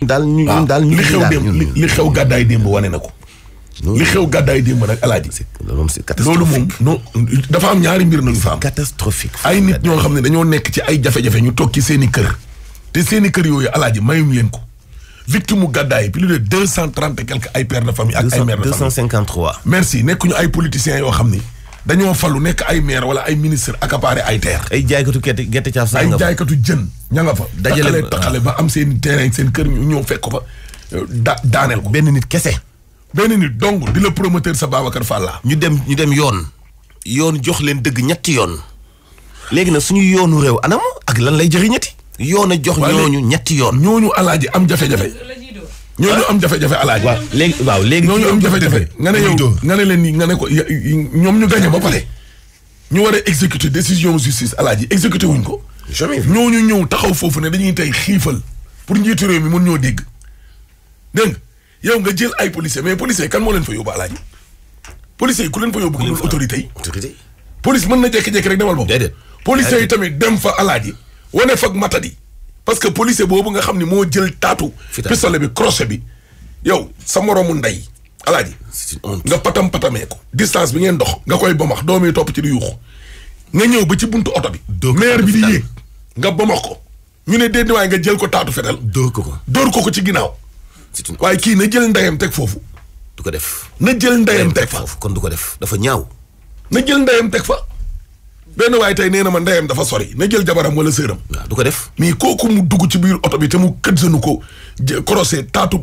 daal ñu li xew gàddaay démb wane na ko. li xew gàddaay démb nag alaaji. loolu moom non dafa am ñaari mbir nañu fa am. catastrophique. ay nit ñoo xam ne dañoo nekk ci ay jafe-jafe ñu toog ci seen i kër. te seen i kër yooyu alaaji mayuñ leen ko. victime mu gàddaay plus de 230 et quelques ay pères de famille ak ay mères de famille 253. merci nekkuñu ay politiciens yoo xam ni dañoo falu nekk ay maire wala ay ministre accaparé ay terre. ay jaaykatu gerte caaf sax ay jaaykatu jën ña nga fa. dajale taxale ba am seen terrain seen kër ñu ñëw fekk ko fa daaneel ko. benn nit kese. benn nit dong di la promoteur sa Babacar Fall. ñu dem yoon jox leen dëgg ñetti yoon. léegi nag suñu yoonu réew anam ak lan lay jëriñati. yoon a jox ñooñu ñetti yoon. ñooñu alaaji am jafe-jafe. ñooñu am jafe-jafe alaaji. waaw léegi ñooñu am jafe-jafe. nga ne yow nga ne leen ni nga ne ko ñoom ñu gagné ba pare. ñu war a exécuter décision justice alaaji exécuter wuñ ko. ñooñu ñëw taxaw foofu ne dañuy tey xiifal pour njiitu réew mi mën ñoo dégg. dégg nga yow nga jël ay policiers mais policiers kan moo leen fa yóbbu alaaji. policiers yi ku leen fa yóbbu. ku leen autorité yi. police mën na jékki-jékki rek demal boobu. déedéet policiers yi tamit dem fa alaaji. wane fag matadi parce que policier boobu nga xam ne moo jël taatu. pistolet bi crochet bi yow sa moroomu ndey alaaji. nga patamee ko. distance bi ngeen dox nga koy bomax doomi topp ci di yuuxu nga ñëw ba ci buntu oto bi. maire bi di yéeg nga bomax ko. ñu ne déedéet waaye nga jël ko taatu fetal. dóor ko ci ginnaaw. waaye kii na jël ndeyam teg foofu. du ko def. na jël ndeyam teg fa kon du ko def dafa ñaaw. na jël ndeyam teg fa. benn waaye tey nee na ma ndeyam dafa sori na jël jabaram wala sëram. waaw du ko def. mais kooku mu dugg ci biir oto bi te mu kët sanu ko croisé taatu.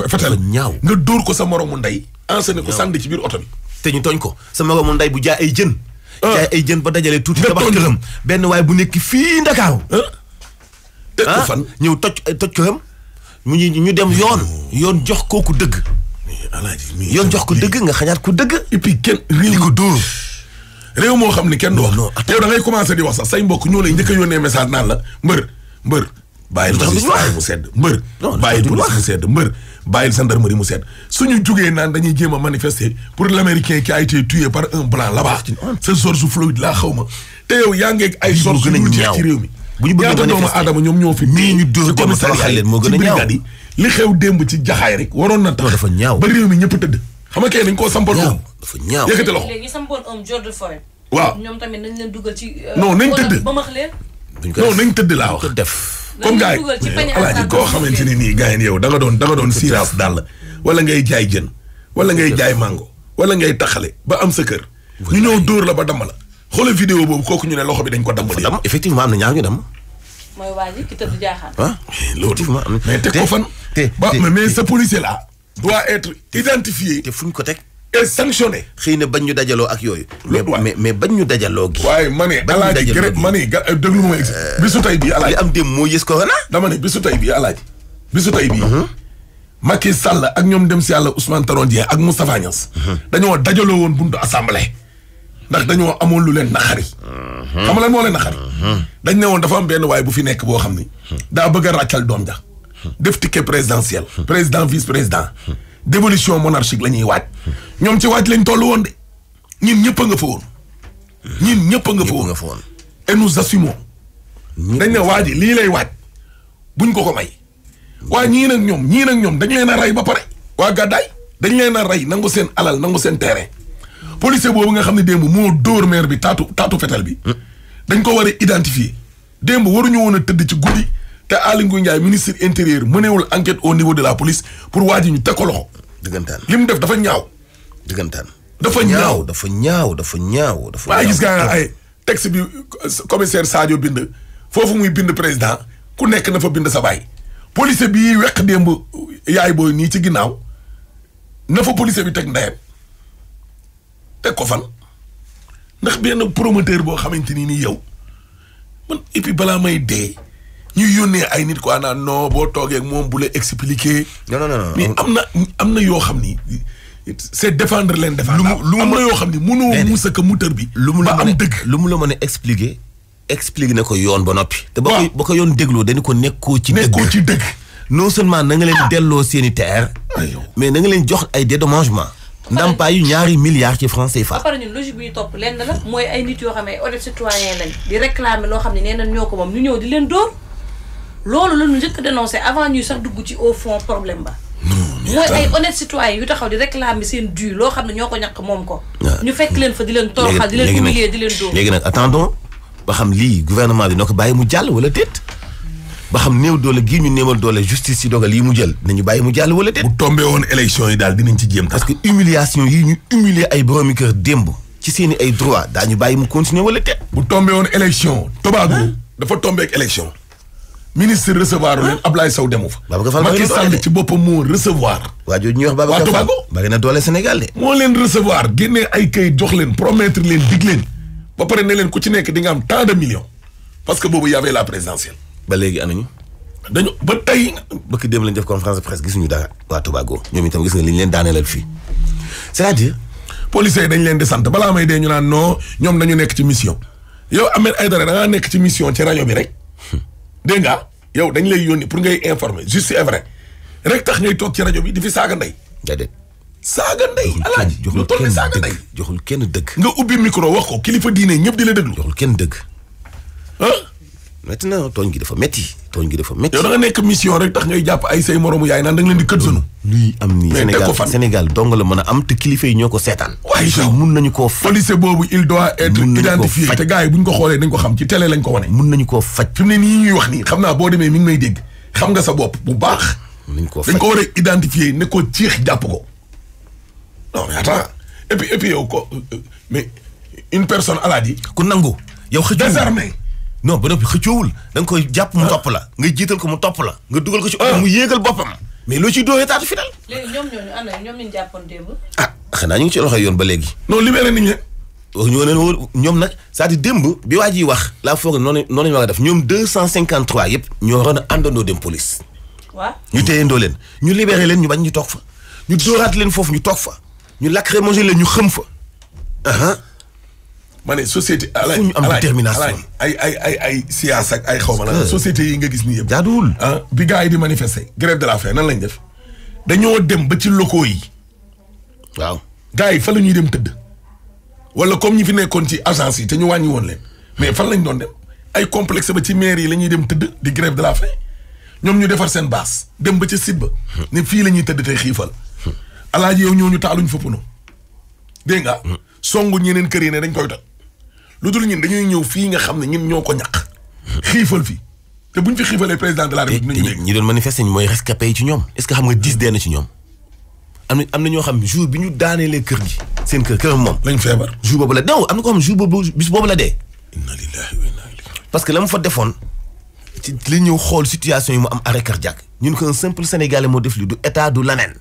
fetal ñaaw nga dóor ko sa moromu ndey. enseigné ko sànni ci biir oto bi. te ñu tooñ ko sa moromu ndey bu jaay ay jën. jaay ay jën ba dajale tuuti tabax këram. benn waaye bu nekk fii Ndakaaru. teg ko fan ñëw toj këram. ñu dem yoon jox kooku dëgg. yoon jox ko dëgg nga xañaat ko dëgg. et puis kenn réew ko dóor. réew moo xam ne kenn du wax. yow da ngay commencé di wax sax say mbokk ñoo lay njëkk a yónnee message naan la mbër bàyyil magistrat mu sedd mbër bàyyil police mu sedd mbër bàyyil gendarmerie mu sedd suñu jugee naan dañuy jéem a manifester pour l'américain qui a été tué par un blanc là-bas c'est George Floyd laa xaw ma te yow yaa ngeeg ay sources yu ñu ci réew mi bu ñu bëgg doomu aadama ñoom ñoo fi nii ñu dóor dem toroxal leen moo gën a ñaaw yi li xew démb ci jaxaay rek waroon na tax dafa ñaaw ba réew mi ñëpp tëdd xam nga kay dañ koo sampal dafa ñaaw yëkkati loxo léegi sampoon George Floyd waaw ñoom tamit nañ leen dugal ci. non nañ tëdd ba max leen. non nañ tëdd laa wax. def comme gars yi alaaji koo xamante ni nii gars yi yow da nga doon siiraas dàll wala ngay jaay jën wala ngay jaay mango wala ngay taxale ba am sa kër. ñu ñëw dóor la ba damm la. xoolal vidéo boobu kooku ñu ne loxo bi dañ ko damm. effectivement am na ñaar ñu damm. mooy waa ji ki tëdd jaaxaan. loolu mais teg ko fan. mais ce policier là doit être identifié. te fu ñu ko teg. et sanctionné. xëy na bañ ñu dajaloo ak yooyu. mais bañ ñu dajaloo gi. waaye ma ne alaaji gërëm ma ne déglu ma bisu tey bii alaaji. li am dem moo yës ko xanaa. dama ne bisu tey bii alaaji. bisu tey bii. Macky Sall ak ñoom dem si yàlla Ousmane Tanor Dieng ak Moustapha Niasse. dañoo dajaloo woon buntu assemblée. ndax dañoo amoon lu leen naxari. xam nga lan moo leen naxari. dañ ne woon dafa am benn waay bu fi nekk boo xam ni. daa bëgg a ràccal doom ja. def ticket présidentiel. président vice président. dévolution monarchique la ñuy waaj. ñoom ci waaj lañ toll woon de. ñun ñëpp a nga fa woon. ñun ñëpp a nga fa woon. et nous assumons. dañ ne waaj lii lay waaj. buñ ko may. waa ñii nag ñoom dañ leen a rey ba pare. waa gàddaay dañ leen a rey nangu seen alal nangu seen terrain. policier boobu nga xam ne démb moo dóor maire bi taatu fetal bi. dañ ko war a identifier. démb waruñu woon a tëdd ci guddi. te Aly Ngouille Ndiaye ministre intérieur mënewul enquête au niveau de la police pour waa ji ñu teg ko loxo. dëggantaan li mu def dafa ñaaw. dëggantaan. dafa ñaaw. waaye gis nga ay texte bi commissaire Sadio bind foofu muy bind président ku nekk na fa bind sa baay. policier bi weq démb yaay booy nii ci ginnaaw na fa policier bi teg ndeyam teg ko fan ndax benn promoteur boo xamante ni nii yow man et puis balaa may dee. ñuy yónnee ay nit quoi naan non boo toogee ak moom bu la expliquer. non mais am na yoo xam ni c'est défendre leen défendre. am na yoo xam ni mënoo muusa ka moteur bi. ba am dëgg lu mu la mën a expliquer na ko yoon ba noppi. te ba ko yoon dégloo dañu ko nekkoo ci dëgg. non seulement na nga leen delloo seen i terre. mais na nga leen jox ay dédommagement. ndàmpaayu ñaari milliards ci francs CFA. ba pare ñun logique bi ñu topp lenn la mooy ay nit yoo xam ne honnête citoyen lañ di réclamer loo xam ne nee nañ ñoo ko moom ñu ñëw di leen dóor. loolu la ñu njëkk a dénoncé avant ñuy sax dugg ci au fond problème ba. mooy ay honnête citoyen yu taxaw di réclamer seen dû loo xam ne ñoo ko ñàkk moom ko. ñu fekk leen fa di leen toroxal di leen humilier di leen dóor. léegi nag attendons ba xam lii gouvernement bi na ko bàyyi mu jàll wala déet ba xam néew doole gii ñu néewal doole justice ci dogal yi mu jël nañu bàyyi mu jàll wala déet. bu tombé woon élection yi daal dinañ ci jéem. parce que humiliation yi ñu humilier ay boroomi kër démb ci seeni ay droit daañu bàyyi mu continuer wala déet. bu tombé woon élection Tobago dafa tombé ak élection ministre recevoir leen Ablaye Sow demu fa. Macky Sall ci boppam moo recevoir. waa jooju ñuy wax Babacar Fall bari na doole Sénégal de. moo leen recevoir génnee ay kayit jox leen promettre leen dig leen ba pare ne leen ku ci nekk di nga am tant de millions parce que boobu y avait la présidentielle. ba léegi anañu. dañu ba tey. bëkk démb lañ def conférence de presse gisuñu dara waa Tobago ñoom itam gis nga li ñu leen daaneelal fii c'est-à-dire. policiers yi dañ leen di sant balaa may dee ñu naan non ñoom dañu nekk ci mission yow Ahmed Aïdara da ngaa nekk ci mission ci rajo bi rek dégg nga yow dañ lay yónni pour ngay informer juste et vrai rek tax ngay toog ci rajo bi di fi saaga ndey. déedéet. saaga ndey alaaji lu toll ni saaga ndey joxul kenn dëgg. nga ubbi micro wax ko kilifa diine ñëpp di la déglu. joxul kenn dëgg. ah. métti na tooñ gi dafa métti. tooñ gi dafa métti. yow da nga nekk mission rek tax ngay jàpp ay say moromu yaay naan da nga leen di kët sunu. luy am nii Sénégal dong la mën a am te kilifa yi ñoo ko seetaan. waaye yow mun nañu koo faj. policier boobu il doit être identifié te gars yi bu ñu ko xoolee dañ ko xam ci télé lañ ko wane. mun nañu koo faj. fi mu ne nii ñuy wax nii xam naa boo demee mi ngi may dégg xam nga sa bopp bu baax. dañ ko war a identifier ne ko ciix jàpp ko. non mais attends et puis yow ko mais une personne alaaji. ku nangu yow xëcc désarmé. non ba noppi xëccoowul da nga koy jàpp mu topp la nga jiital ko mu topp la nga dugal ko ci oto mu yéegal boppam mais loo ciy dóoree taatu final. léegi ñoom ñooñu ànd ñoom ñu jàppoon démb. ah xanaa ñu ngi ci loxoy yoon ba léegi. non libéré nañ leen. ñoo leen wóor ñoom nag c'est-à-dire démb bi waa ji wax laa foog noonu lañu war a def ñoom 253 yëpp ñoo waroon a àndandoo dem police. waaw ñu téyendoo leen ñu libéré leen ñu bañ ñu toog fa ñu dóoraat leen foofu ñu toog fa ñu lacrymogène leen ñu xëm fa. ma ne société. fu ñu am détermination ay siyaas ak ay xawma la société yi nga gis nii yëpp. jaaduwul bi gars yi di manifester grève de la faim nan lañ def dañoo dem ba ci locaux yi. waaw gars yi fa la ñuy dem tëdd. wala comme ñi fi nekkoon ci agence yi te ñu wàññi woon leen mais fan lañ doon dem ay complexe ba ci maire yi la ñuy dem tëdd di grève de la faim ñoom ñu defar seen base dem ba ca site ba. ne fii la ñuy tëdd tey xiifal. alaaji yow ñooñu taaluñ fa puno dégg nga. songu ñeneen kër yi ne dañ koy toj. lu dul ñun dañuy ñëw fii nga xam ne ñun ñoo ko ñaq. xiifal fi te buñ fi xiifalee président de la République. ñi doon manifester mooy rescapé yi ci ñoom. est-ce que xam nga 10 dee na ci ñoom. am na ñoo xam jour bi ñu daaneelee kër gi. seen kër moom. lañ feebar. jour boobu la daw am na ko xam jour boobu bis boobu la dee. inna lillahi wa inna ilayhi. parce que la mu fa defoon ci li ñëw xool situation yi mu am arrêt cardiaque ñun ko un simple sénégalais moo def li du état du laneen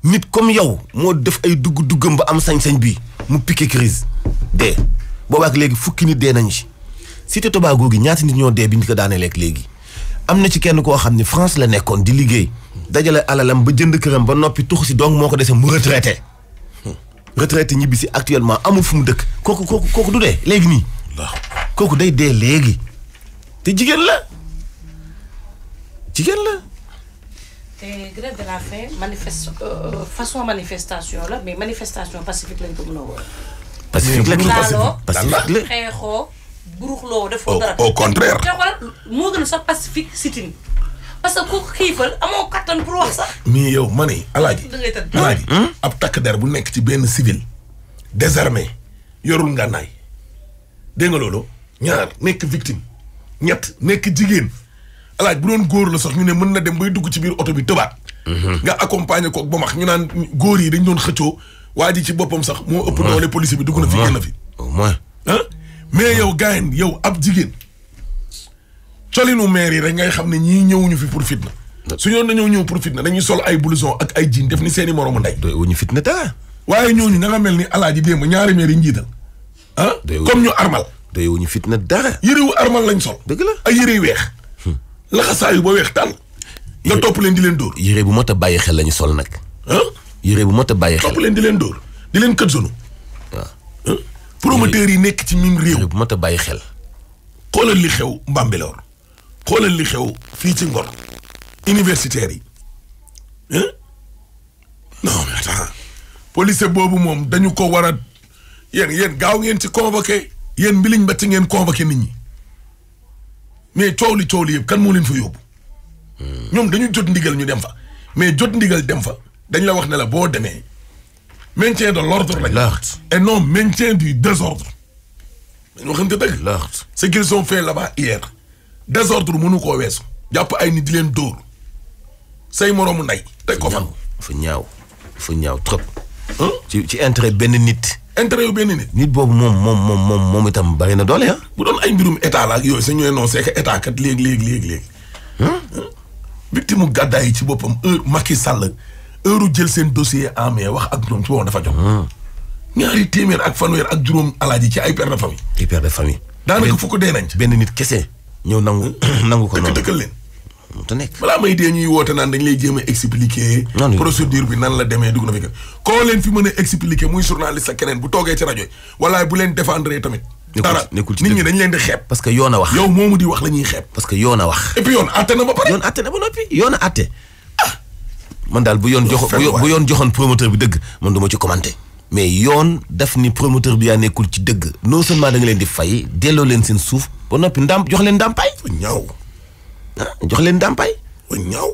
nit comme yow moo def ay duggam ba am sañ-sañ bi mu piqué crise dee boobaak léegi fukki nit dee nañu ci Cité Tobago gi ñaata nit ñoo dee bi ñu ko daanee lekk léegi am na ci kenn koo xam ne France la nekkoon di liggéey dajale alalam ba jënd këram ba noppi tux si donc moo ko dese mu retraité ñibbi si actuellement amul fu mu dëkk kooku du dee léegi nii kooku day dee léegi te jigéen la te grève de la faim façon manifestation la mais manifestation pacifique lañ ko mën a woo. pacifique la pacifique xeexoo buruxloo defoo dara. au contraire. te xoolal moo gën a sax pacifique sitting parce que ku xiifal amoo kattan pour wax sax. mais yow ma ne alaaji. alaaji ab takk der bu nekk ci benn civil désarmé yorul ngànnaay dégg nga loolu ñaar nekk victime ñett nekk jigéen. alaaj bu doon góor la sax ñu ne mën na dem bay dugg ci biir oto bi tëbaat. nga accompagner ko ba max ñu naan góor yi dañ doon xëccoo waa ji ci boppam sax moo ëpp doole police bi dugg na fi génn fi. au moins mais yow gaayen yow ab jigéen colinu maire yi rek ngay xam ne ñii ñëwuñu fi pour fitna. su ñoon dañoo ñëw pour fitna dañuy sol ay blouson ak ay jean def ni seeni moromu ndey. doy wuñu fitna dara. waaye ñooñu na nga mel ni alaaji démb ñaari maire yi njiital comme ñu armal. doy wuñu fitna dara. yërewu armal lañ sol. dëgg la ay yëre yu weex. laxasaayu ba weex tàll. nga topp leen di leen dóor. yére bu mot a bàyyi xel lañu sol nag. yére bu mot a bàyyi xel. topp leen di leen dóor di leen kët zonu. waaw. promoteurs yi nekk ci mim réew. yére bu mot a bàyyi xel. xoolal li xew Mbambilor. xoolal li xew fii ci Ngor. universitaires yi. non mais attends. police boobu moom dañu ko war a yéen gaaw ngeen ci convoqué. yéen mbiliñ ba ci ngeen convoqué nit ñi. mais coow li yëpp kan moo leen fa yóbbu. ñoom dañu jot ndigal ñu dem fa mais jot ndigal dem fa dañ la wax ne la boo demee maintien de l'ordre lañ. et non maintien du désordre. dañu waxante dëgg. ce qu'ils ont fait là-bas hier désordre mënu koo weesu. jàpp ay nit di leen dóor say moroomu ndey. teg ko fan. fa ñaaw trop. ci intérêt benn nit. intérêt yu benn nit. nit boobu moom itam bari na doole bu doon ay mbirum état la ak yooyu sa ñooy non c'est que état kat léegi. victime mu gàddaay yi ci boppam Macky Sall heure jël seen dossier en main wax ak ñoom ci woon dafa jot. ñaari téeméer ak fanweer ak juróom alaaji ci ay père de famille. ay père de famille. daanaka fukk dee nañ ci. benn nit kese ñëw nangu ko noonu. dëkkal leen. te nekk balaa may dee ñuy woote naan dañ lay jéem a expliquer. procédure bi nan la demee dugg na fi koo leen fi mën a expliquer muy journaliste ak keneen bu toogee ci rajo wala bu leen défendre tamit. dara nit ñi dañ leen di xeeb. parce que yoon a wax. yow moomu di wax la ñuy xeeb. parce que yoon a wax. et puis yoon àtte na ba pare. yoon àtte na ba noppi yoon a àtte. man daal bu yoon joxoon promoteur bi dëgg man du ma ci commenter. mais yoon daf ni promoteur bi yaa nekkul ci dëgg non seulement da nga leen di fay delloo leen seen suuf ba noppi jox leen ndàmpaay. ñaaw. jox leen ndàmpaay. ñaaw.